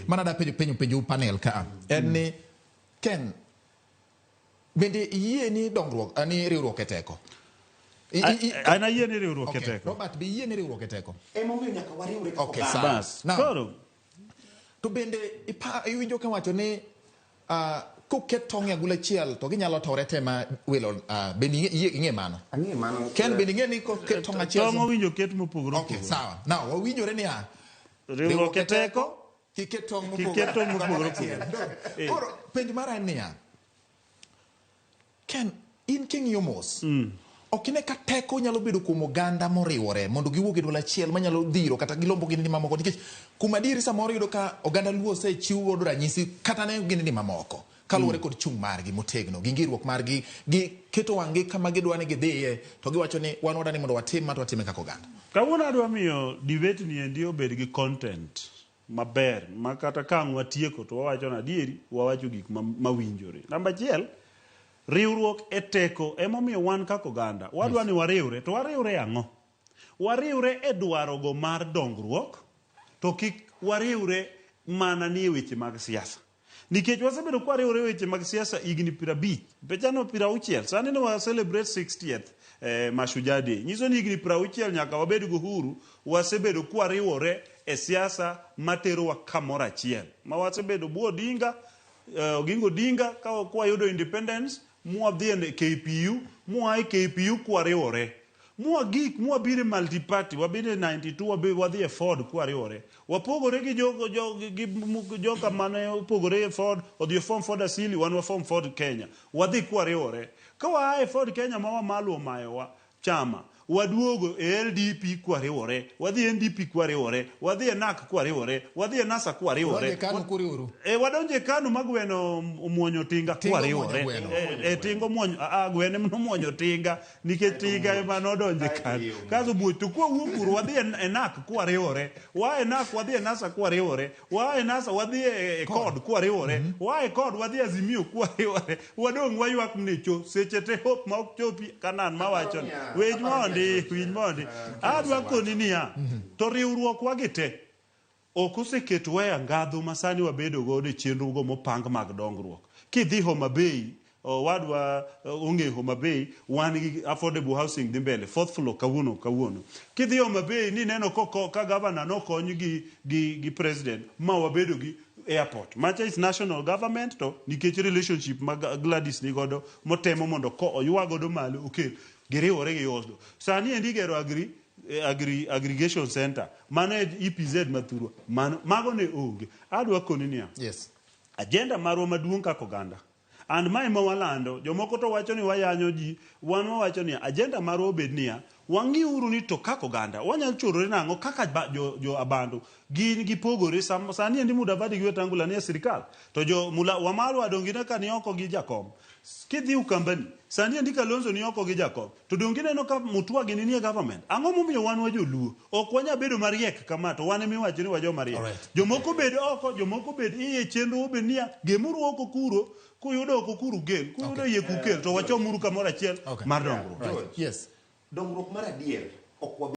Mana da penjo penjo penjo panel ka en ni Ken bende iyie ni dongruok ni riwruok e teko? An ayie ni riwruok e teko. Robert be iyie ni riwruok e teko? Emomiyo nyaka wariwre kaka Okay, oganda. sawa. Bas. Now, Koro to bende iwinjo kawacho ni koket tong' e agulu achiel to ginyalo tore te ma welo bende ing'e mano? Ang'e mano. Ken bende ing'e ni koket tong' achiel tong' owinjo ket mopogore Okay, opogore. sawa. Now wawinjore niya Riwruok e teko, kik ket tong' Kik ket tong' mopogore achiel. opogore. Koro penj mara en niya Ken in king'iyo mos ok ine ka teko nyalo bedo kuom oganda moriwore mondo giwuog e duol achiel manyalo dhiro kata gilombo gini mamoko nikech kuom adieri samoro iyudo ka oganda Luo osechiw godo ranyisi kata ne gini mamoko kaluwore kod chung' margi motegno gi ng'iruok margi gi keto wang'gi kama gidwa ni gidhiye to giwacho ni wan wadwa ni mondo watim ma to watime kaka oganda. Kawuono adwa miyo debate ni endi obed gi content maber ma kata ka ang' watieko to wawacho ni adieri wawacho gik mawinjore. Namba achiel, riwruok e teko emomiyo wan kaka oganda wadwa ni wariwre to wariwre e ang'o? Wariwre e dwarogo mar dongruok to kik wariwre mana ni e weche mag siasa. Nikech wasebedo kwariwore e weche mag siasa higni 50, pechano 60, sani ne wa celebrate 60th Mashujaa Day. Nyiso ni higni 60 nyaka wabed gi uhuru, wasebedo kwariwore e siasa materowa kamoro achiel. Ma wasebedo bwo Odinga, Oginga Odinga ka kwayudo independence, mwadhi e KPU, mwa e KPU kwariwore. Mwagik mwabiro e multi party, wabedo e 92 wadhi e Ford kwariwore. Wapogore gi jogo jo, gi, gi joka mane opogore e Ford, odhi e form Ford Asili, wan wa form Ford Kenya. Wadhi kwariwore. Ka waa e Ford Kenya ma Wamalu omayowa chama, waduogo e LDP kwariwore, wadhi e NDP kwariwore, wadhi e NAK kwariwore, wadhi e NASA kwariwore. Udonjo e KANU kuriworu. Wadonjo e KANU ma gweno omuonyo tinga Tinga omuonyo kwariwore. gweno. Tinga omuonyo, gweno ema nomuonyo tinga. Nikech tinga ema nodonjo e KANU. Kasto buoch to kwawuok kuro wadhi e NAK kwariwore. Waa e NAK wadhi e NASA kwariwore. Waa e NASA wadhi e CORD kwariwore. Waa e CORD wadhi e Azimio kwariwore. Wadong' waywak ni cho seche te hope ma ok chopi Canaan mawacho ni. Winj mondi, winj mondi. Adwa koni niya, to riwruok wagi te ok oseketowa e angadhu ma sani wabedo godo e chenro go mopang mag dongruok. Kidhi Homa Bay, owadwa ong'eyo Homa Bay, wan gi affordable housing dhi mbele, fourth floor kawuono kawuono. Kidhi Homa Bay nineno koko ka governor nokony gi president ma wabedo gi airport. Macha is national government to nikech relationship ma Gladys nigodo motemo mondo ko oywa godo malo okel giriwore gi Oslo. Sani endi igero aggregation center mano e EPZ mathurwa mano mago ne onge. Adwa koni niya. Agenda marwa maduong' kaka oganda and mae ma walando jomoko to wacho ni wayanyo ji wan wawacho niya agenda marwa obed niya wang'iuru ni to kaka oganda wanyalo chorore nang'o kaka jo Abandu gin gipogore sani endi Mudavadi gi Wetangula nie sirikal to jo Mula, Wamalwa dongine ka ni oko gi Jakom kidhi Ukambani sani endi Kalonzo ni oko gi Jakom to donge ineno ka Mutua gini nie government ang'o momiyo wan wa joluo ok wanya bedo mariek kama to wan emiwacho ni wa joma riek jomoko bed oko jomoko bed iye chenro obed niya gemuru oko kuro kuyudo oko kuru gel kuyudo iye kukel to wachomuru kamoro achiel mar dongruok. Right. Yes. Dongruok mar adier ok wabi